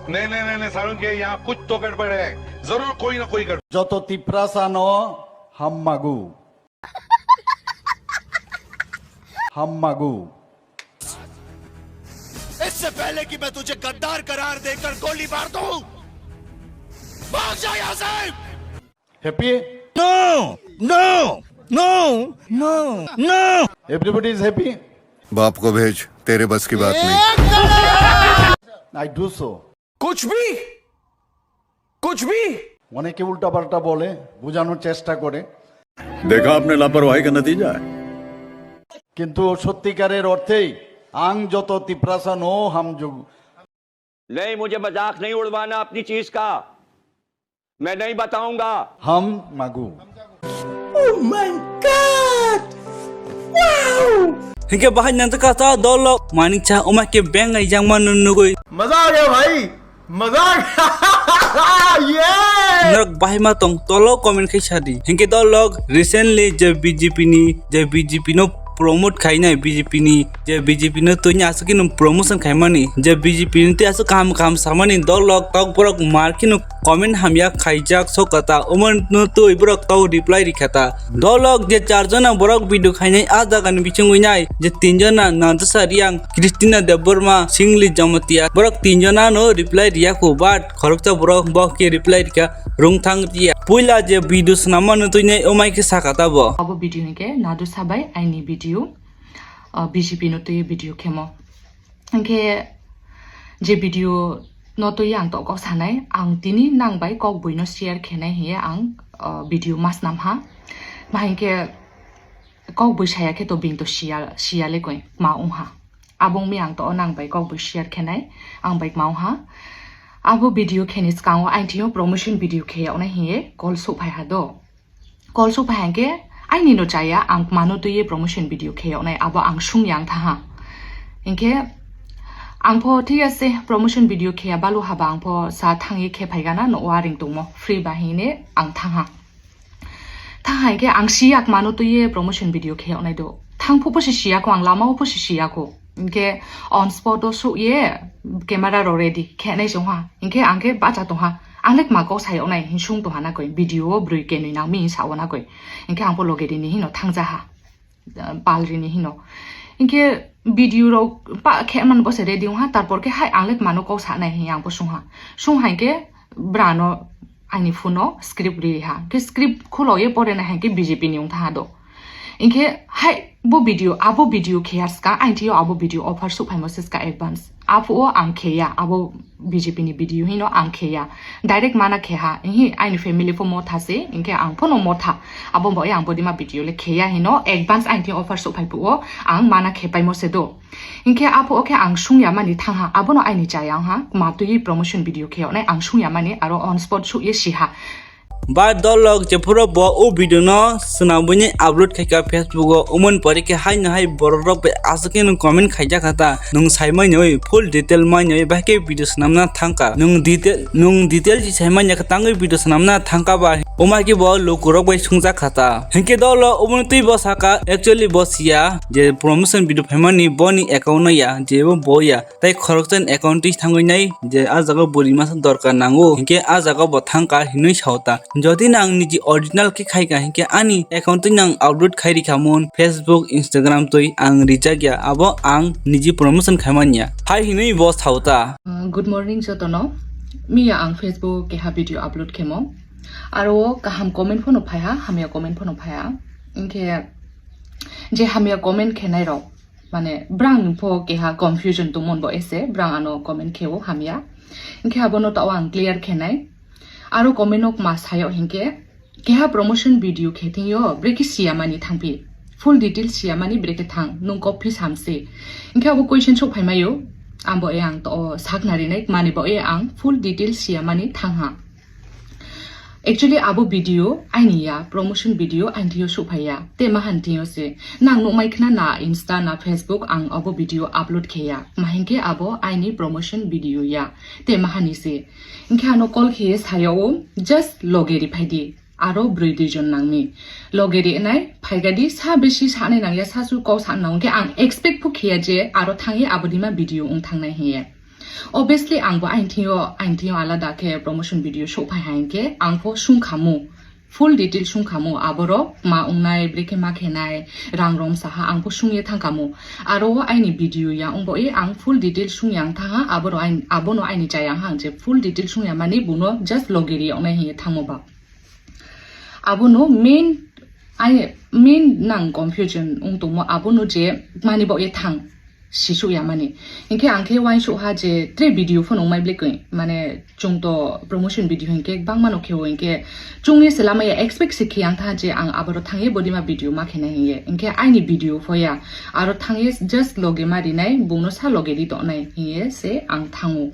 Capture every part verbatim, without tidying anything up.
नहीं, नहीं, नहीं, नहीं, सारुण के यहाँ कुछ तो गड़बड़ है, जरूर कोई ना कोई गड़बड़। Joto Tiprasa no hammagu. Hammagu. इससे पहले कि मैं तुझे गद्दार करार देकर गोली मार दूं, भाग जा यहाँ से। Happy? No! No! No! No! No! Everybody is happy? बाप को भेज, तेरे बस की बात नहीं। I do so. कुछ भी, कुछ भी। অনেকে উল্টাপাল্টা বলে, বোঝানোর চেষ্টা করে। देखा आपने लापरवाही का नतीजा है। কিন্তু সত্যিকারের অর্থেই আং যত তিপ্রাসা নো হাম যুগ। नहीं, मुझे मजाक नहीं उड़वाना अपनी चीज का। मैं नहीं बताऊंगा। Hammagu. Oh my God! Wow! Hingke bahai nang taka ta dolok manik cha oma ke beng ai jang manu nugui. मजा आ गया भाई, मजा आ गया। ये। Norok bahai ma tong tolo comment khai sadi. Hingke dolok recently je B J P ni, je B J P no promote khainai, B J P ni je B J P no twi ni aswk no promotion khaimani, je B J P ni twi aswk kaham kaham samani dolok tok borok mar kheno comment hamya khaijak sokata, omo no twi borok tok reply rikha ta. Dolok je char jona borok video khainai a jaga ni bisingwi nai je tin jona Nadasha Riang, Christina Debbarma, Singli Jamatia borok tin jona no reply riya kho, but khoroksa borok bo khe reply rikha rungthang riya. Puila je video swnamma no twi nai omai khe sakata bo. Abo video hingke Nadasha bai aini video, ah, B J P no twi video khemo. Hingke je video no twi ang to kok sanai, ang tini nang bai kok bui no share khenai hiye ang, ah, video mas nam ha. Ma hingke kok bui saya khe to bing to siya, siya le koi ma ung ha. Abong mi ang to nang bai kok bui share khenai, ang bai ma ung ha. Abo video kheni skang o aini thio promotion video khe ya onai hiye call so phai ha do. Call so phai hangke aini no chaya, ang mano twi ye promotion video khe yoknai, abo ang sung yang tha ha. Hingke ang pho thik ase promotion video khe ya balu haba ang pho sa thang ye khe phai gana no waring tongmo free ba hine ang thang ha. Thang hai khe ang si yak mano twi ye promotion video khe yoknai do. Thang phu phu si si ya ko, ang lama o phu si si ya ko. Hingke on spot o suh ye camera rok ready khe nai chong ha. Hingke ang khe bacha tong ha. Ang le kma kok sai onai hin sung tong ha na koi. Video o brui kenui nang mi hin sa o na koi. Hingke ang pho loge rini hino thang ja ha. Pal rini hino. Hingke video rok pa khe man bo se ready ong ha. Tarpor khe hai ang le kma no kok sa nai hin ang pho sung ha. Sung hai khe brano aini phone o script ri ha. Khe script khulo ye pore na hai khe B J P ni ong tha ha do. Hingke hai bo video, abo video khe ya ska, aini thio abo video offer su phaimo se ska advance. Aphu o ang khe ya, abo B J P ni video hino ang khe ya. Direct mana khe ha, hi aini family pho motha se, hingke ang pho no motha. Abo bo yang bodi ma video le khe ya hino advance aini thio offer su phai phu o ang mana khe paimo se do. Hingke apho o khe ang sung ya mani thang ha, abono aini cha yang ha, ma twi promotion video khe onai ang sung ya mani aro on spot su ye si ha. Ba dolok jephuru bo o video no swnamwi ni upload khaika Facebook o, umon pore khe hai no hai borok rok bai aswk no comment khaijak kha ta, nwng sai manya oi full detail manya oi bahai khe video swnamna thangka, nwng detail nwng detail si sai manya kha tangwi video swnamna thangka ba, umai khe bo lukurok bai sungjak kha ta. Hinkhe dolo umon twi bo saka actually bo siya je promotion video phaimani boni account no ya, je bo bo ya. Tai khoroksa ni account twi thangwi nai je ah jaga o bwrwi masa dorkar nango, hinkhe ah jaga o bo thangkha hinwi sao ta. Jodi nang niji original khe khaikha hinkhe ani account twi nang upload khai rikha mun Facebook, Instagram twi ang rijak ya, abo ang niji promotion khaimanya hai hinwi bo sao ta. Uh, good morning jotono. Miya ang Facebook keha video upload khemo. Aro kaham comment phono phaiha, hamya comment phono phaiha. Hinkhe je hamya comment khenai rok, mane, brang pho keha confusion tongmon bo ese, brang ano comment kheo hamya. Hinkhe abono tao ang clear khenai. Aro comment nok ma sayo hinkhe, keha promotion video khe thingyo, breki siya mani thangphi. Full details siya mani breki thang, nung kok phi samse. Hinkhe abo question sok phaimayo, ambo e ang to sakna rinai, mani bo e ang full details siya mani thangha. Actually, abo video aini ya, promotion video aini thio suphaiya. Te mahan thio se, nang nukmai khna na Insta na Facebook ang abo video upload kheya. Mahinkhe abo aini promotion video ya. Te mahani se. Hinkhe ano call kheye saya o, just loge ri phaidi. Aro brwi dui jon nangni. Loge ri nai, phaigadi sa besi sa nai nangya, sa su kok sa nang. Hinkhe ang expect phu khiya je, aro thangye abo dima video ung thangnai hiye. Obviously, ang bo aini thing yo, aini thing yo alada khe promotion video show phai hai hwnkhe, ang pho sung khamu, full detail sung khamu, aborok ma wngnai, brekhe ma khenai, rang rom saha, ang pho sung ye thang khamu. Aro o aini video ya wng bo e, ang full detail sung yang thang ha, aboro aini, abono aini chayang ha, ang je full detail sung ya mani, buno just logi ri wngnai hiye thangmo ba. Abono main, ai, main nang confusion wng tongmo, abono je mani bo ye thang. Sisuk ya mani. Hinkhe ang khe uansuk ha je tre video phano wngmai blikwi. Mane chwng to promotion video hinkhe bangma no khe o hinkhe chwngni se lama ya expect se khe ang tha je ang aboro thangye bodima video ma khe nai hiye. Hinkhe aini video pho ya. Aro thangye just loge ma rinai, bungno sa loge ri tongnai hiye se ang thango.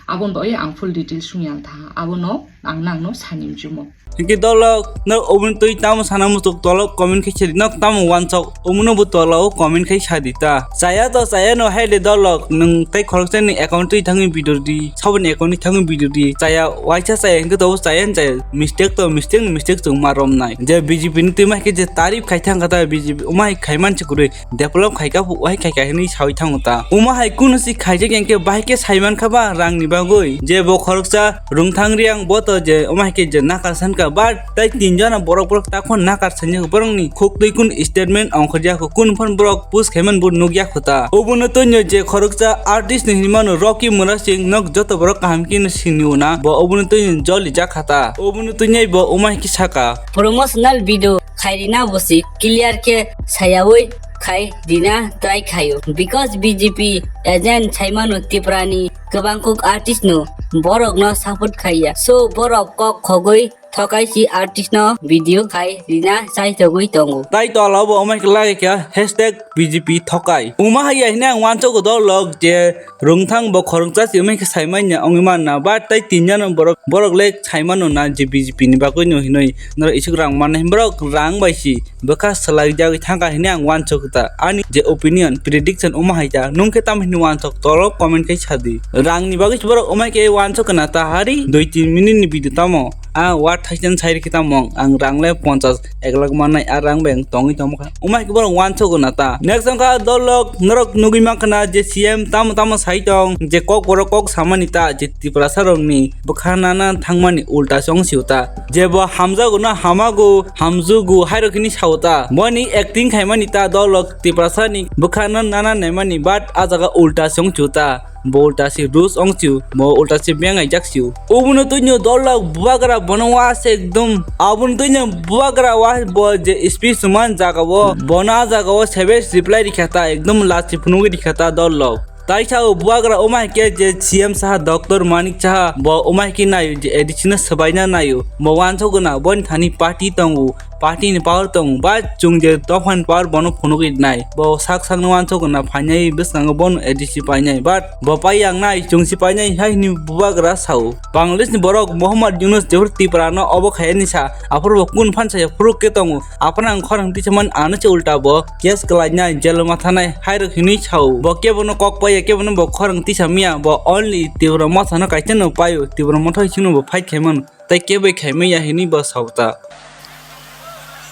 Aboni bagwi ang full details sung yang tha, abono ang nangno sani muchumo. Hingke dolok, nok oboni twi tamo sana muchuk tolok comment khai sadi, nok tamo wansok omono bo tolao comment khai sadi ta. Chaya to chaya no hai de dolok, nwng tei khoroksa ni account twi thangwi video di, saboni account twi thangwi video di. Chaya waisa chaya hingke to chaya chaya, mistake to mistake ni mistake chwng ma rom nai. Je B J P ni twi ma hingke je tarif khai thang kha ta B J P, omai khai man se kwrwi. Develop khaika phu, wahai khaika hinwi sawi thango ta. Omo hai kunu si khaijak yang khe bahai khe saiman kha ba rang ni bagwi. Je bo khoroksa rungthang riang bo to je omo hai khe je nakar san ka ba tai tin jona borok borok ta khon nakar sanya borok ni khuk twi kun statement ongkhor ya kho kun phon borok post khaiman bo nuk ya kho ta. Obo no to nyo je khoroksa artist ni hinmano Rocky Murasing nok joto borok kaham khe no sini una bo obo no to nyo joli ja kha ta. Obo no to nyai bo omo hai khe saka. Promotional video khairina bosi clear khe sayawi khai rina try khaio, because B J P agent saimano Tripura ni kwbang kok artist no borok no support khaiya, so borok kok khogwi thokai si artist no video khai rina chai togwi tongo. Tai tola bo omai khe lagi kha hashtag B J P thokai. Uma haya hina ang wancho go dolok je Rungthang bo khoroksa si wngwi khe saimanya wngwi manna, but tei tinjano borok, borok le saimano na je B J P ni bagwi no hinwi norok isuk rang mannai, borok rang bai si bwkha swlai jagwi thangkha hinwi ang wansok ta. Ani je opinion, prediction omo hai ta, nung khe tamo hinwi wansok tolo comment khai sadi. Rang ni bagwi si borok omo hai khe wansok na ta hari dui tin minute ni video tamo. A wat thaisen sai rikhi tamo ang rang le ponchas ek lakh mannai a rang beng tongwi tongmo kha. Umai khe borok wansok na ta. Next wngkha dolok norok nugwi mankha na je C M tamo tamo sai tong je kok borok kok samani ta je Tiprasa rokni bwkha nana thangmani ulta se wng sio ta. Je bo hamjago no hamago hamjugo hai rok hini sao ta. Boni acting khaimani ta dolok Tiprasa ni bwkha no nana naimani but a jaga ulta se wng sio ta. Bo ulta si rus ong siu, bo ulta si beng ai jak siu. Ubuno tuinyo dolok bubagra bono wa se ekdom. Abun tuinyo bubagra wa bo je speech man jaga wo, bono a jaga wo sebe reply rikha ta ekdom last si phunugwi rikha ta dolok. Tai sao bubagra oma ke je C M saha Doctor Manik Saha bo oma ke nayo je A D C no sabaina nayo. Bo wanso guna boni thani party tongo. Party ni power tong ba chwng je dophani power bono phunugwi nai. Bo sak sakno wansok na phainai bwskango bono A D C painai. But bo pai yang nai chwng si painai hai hwnwi bubagra sao. Bangladesh ni borok Mohammad Yunus jehur Tripura no obo khayani sa. Aphuru bo kun phan saya phuruk ke tongo. Aphano ang khorang tisaman ano se ulta bo case kwlainai, jail o ma thanai hai rok hwnwi sao. Bo kebono kok paiya, kebono bo khorang tisa miya. Bo only Tripura motha no kaisa no paio. Tripura motha sino bo fight khaimano. Tai keboi khaimaya hwnwi bo sao ta.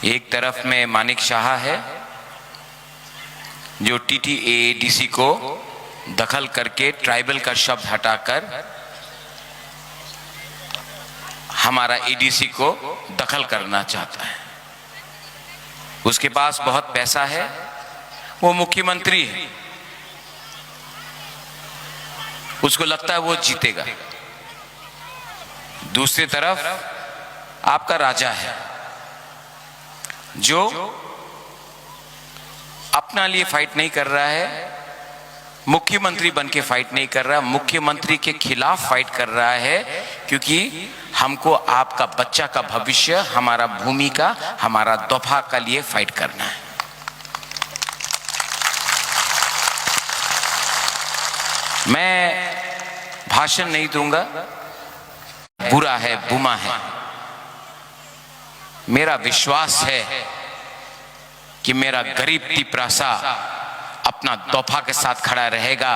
एक तरफ में मानिक शाह है, जो T T A A D C को दखल करके ट्राइबल का शब्द हटाकर हमारा A D C को दखल करना चाहता है। उसके पास बहुत पैसा है, वो मुख्यमंत्री है, उसको लगता है वो जीतेगा। दूसरी तरफ आपका राजा है, जो अपना लिए फाइट नहीं कर रहा है, मुख्यमंत्री बन के फाइट नहीं कर रहा, मुख्यमंत्री के खिलाफ फाइट कर रहा है, क्योंकि हमको आपका बच्चा का भविष्य, हमारा भूमि का, हमारा दोफा का लिए फाइट करना है। मैं भाषण नहीं दूंगा, बुरा है, बुमा है। मेरा विश्वास है कि मेरा गरीब तिपरासा अपना दोफा के साथ खड़ा रहेगा,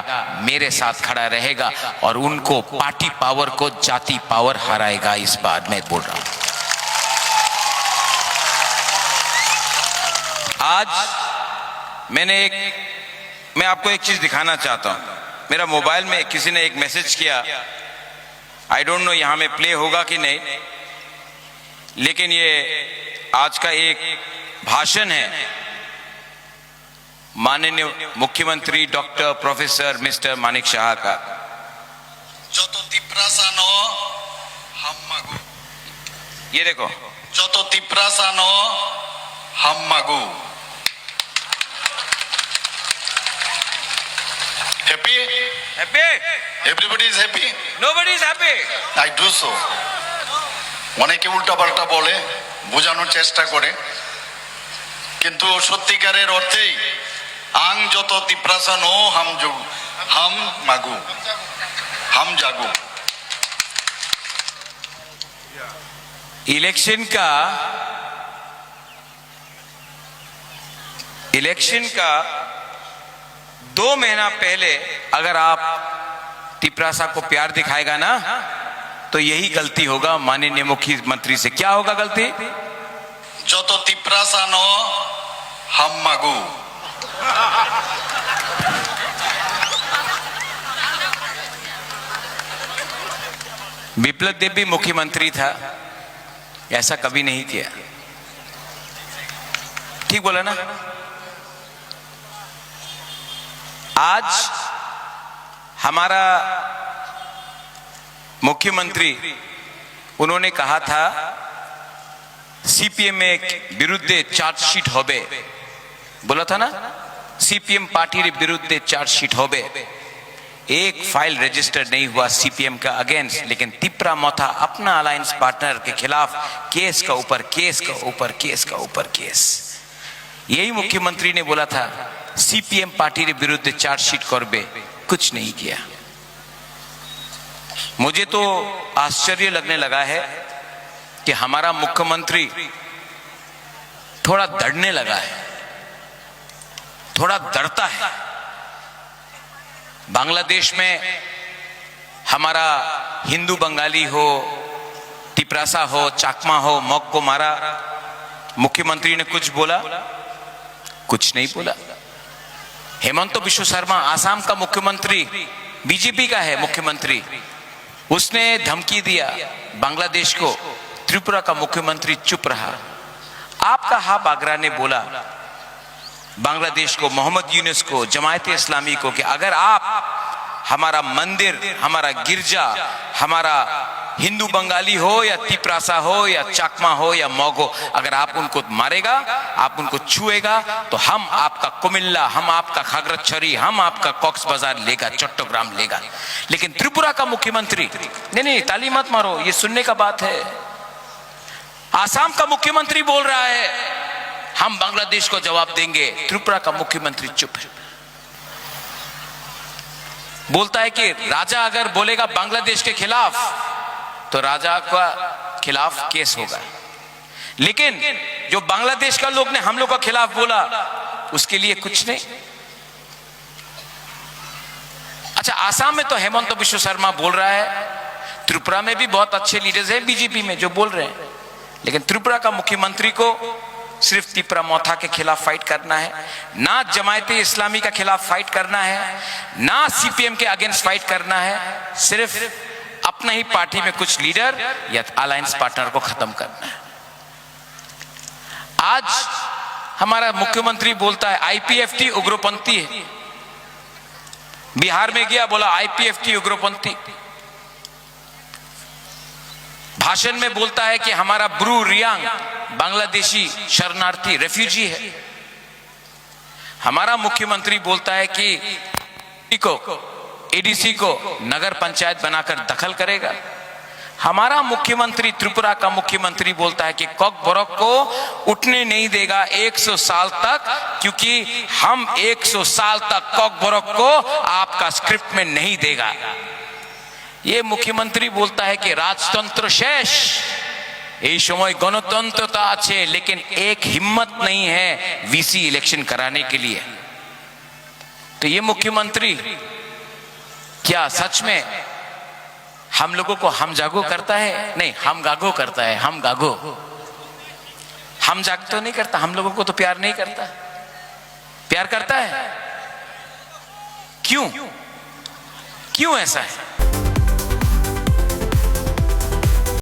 मेरे साथ खड़ा रहेगा और उनको पार्टी पावर को जाति पावर हराएगा। इस बात मैं बोल रहा हूं। आज मैंने एक, मैं आपको एक चीज दिखाना चाहता हूं। मेरा मोबाइल में किसी ने एक मैसेज किया, आई डोंट नो यहाँ में प्ले होगा कि नहीं, लेकिन ये आज का एक भाषण है माननीय मुख्यमंत्री डॉक्टर प्रोफेसर मिस्टर मानिक साहा का। Joto Tiprasa no hammago. ये देखो। Joto Tiprasa no hammago. Happy? Happy? Everybody is happy? Nobody is happy. I do so. অনেকে উল্টাপাল্টা বলে, বোঝানোর চেষ্টা করে, কিন্তু সত্যিকারের অর্থেই আং যত তিপ্রাসা নো হাম জু-, হাম মাগু, হাম জাগু। इलेक्शन का, इलेक्शन का दो महीना पहले अगर आप तिपरासा को प्यार दिखाएगा ना, तो यही गलती होगा माननीय मुख्यमंत्री से। क्या होगा गलती? Joto Tiprasa no hammago. विप्लव देव भी मुख्यमंत्री था, ऐसा कभी नहीं किया। ठीक बोला ना? आज हमारा मुख्यमंत्री, उन्होंने कहा था, सीपीएम में विरुद्धে चार्जशीट होबे, बोला था ना, सीपीएम पार्टी के विरुद्धে चार्जशीट होबे। एक फाइल रजिस्टर्ड नहीं हुआ सीपीएम का अगेंस्ट, लेकिन तिपरा मोथा अपना अलायंस पार्टनर के खिलाफ केस का ऊपर केस का ऊपर केस का ऊपर केस। यही मुख्यमंत्री ने बोला था, सीपीएम पार्टी के विरुद्धে चार्जशीट करबे, कुछ नहीं किया। मुझे तो आश्चर्य लगने लगा है कि हमारा मुख्यमंत्री थोड़ा डरने लगा है, थोड़ा डरता है। बांग्लादेश में हमारा हिंदू बंगाली हो, तिपरासा हो, चाकमा हो, मग को मारा, मुख्यमंत्री ने कुछ बोला? कुछ नहीं बोला। हेमंत बिश्व शर्मा, आसाम का मुख्यमंत्री, बीजेपी का है मुख्यमंत्री, उसने धमकी दिया बांग्लादेश को, त्रिपुरा का मुख्यमंत्री चुप रहा। आपका हा बागरा ने बोला, बांग्लादेश को, मोहम्मद यूनुस को, जमायत इस्लामी को कि अगर आप हमारा मंदिर, हमारा गिरजा, हमारा हिंदू बंगाली हो या तिपरासा हो या चाकमा हो या मग हो, अगर आप उनको मारेगा, आप उनको छुएगा, तो हम आपका कुमिल्ला, हम आपका खागराछड़ी, हम आपका कॉक्स बाजार लेगा, चट्टग्राम लेगा। लेकिन त्रिपुरा का मुख्यमंत्री, नहीं, नहीं, ताली मत मारो, ये सुनने का बात है। आसाम का मुख्यमंत्री बोल रहा है, हम बांग्लादेश को जवाब देंगे। त्रिपुरा का मुख्यमंत्री चुप है। बोलता है कि राजा अगर बोलेगा बांग्लादेश के खिलाफ, तो राजा का खिलाफ केस होगा। लेकिन जो बांग्लादेश का लोग ने हम लोग का खिलाफ बोला, उसके लिए कुछ नहीं। अच्छा, आसाम में तो हेमंत बिश्व शर्मा बोल रहा है, त्रिपुरा में भी बहुत अच्छे लीडर्स हैं बीजेपी में जो बोल रहे हैं, लेकिन त्रिपुरा का मुख्यमंत्री को सिर्फ तिपरा मोथा के खिलाफ फाइट करना है, ना जमायत इस्लामी का खिलाफ फाइट करना है, ना सीपीएम के अगेंस्ट फाइट करना है, सिर्फ अपना ही पार्टी में कुछ लीडर या अलायंस पार्टनर को खत्म करना है। आज हमारा मुख्यमंत्री बोलता है आईपीएफटी उग्रपंथी है। बिहार में गया, बोला आईपीएफटी उग्रपंथी। भाषण में बोलता है कि हमारा ब्रू रियांग बांग्लादेशी शरणार्थी, रेफ्यूजी है। हमारा मुख्यमंत्री बोलता है कि को, एडीसी को नगर पंचायत बनाकर दखल करेगा। हमारा मुख्यमंत्री, त्रिपुरा का मुख्यमंत्री बोलता है कि कॉकबरक को उठने नहीं देगा एक सौ साल तक, क्योंकि हम एक सौ साल तक कॉकबरक को आपका स्क्रिप्ट में नहीं देगा। ये मुख्यमंत्री बोलता है कि राजतंत्र शेष, এই সময় গণতন্ত্রতা আছে, लेकिन एक हिम्मत नहीं है वीसी इलेक्शन कराने के लिए। तो ये मुख्यमंत्री क्या सच में हम लोगों को हम जागो करता है? नहीं, हम गागो करता है, हम गागो। हम जाग तो नहीं करता, हम लोगों को तो प्यार नहीं करता। प्यार करता है? क्यों? क्यों ऐसा है?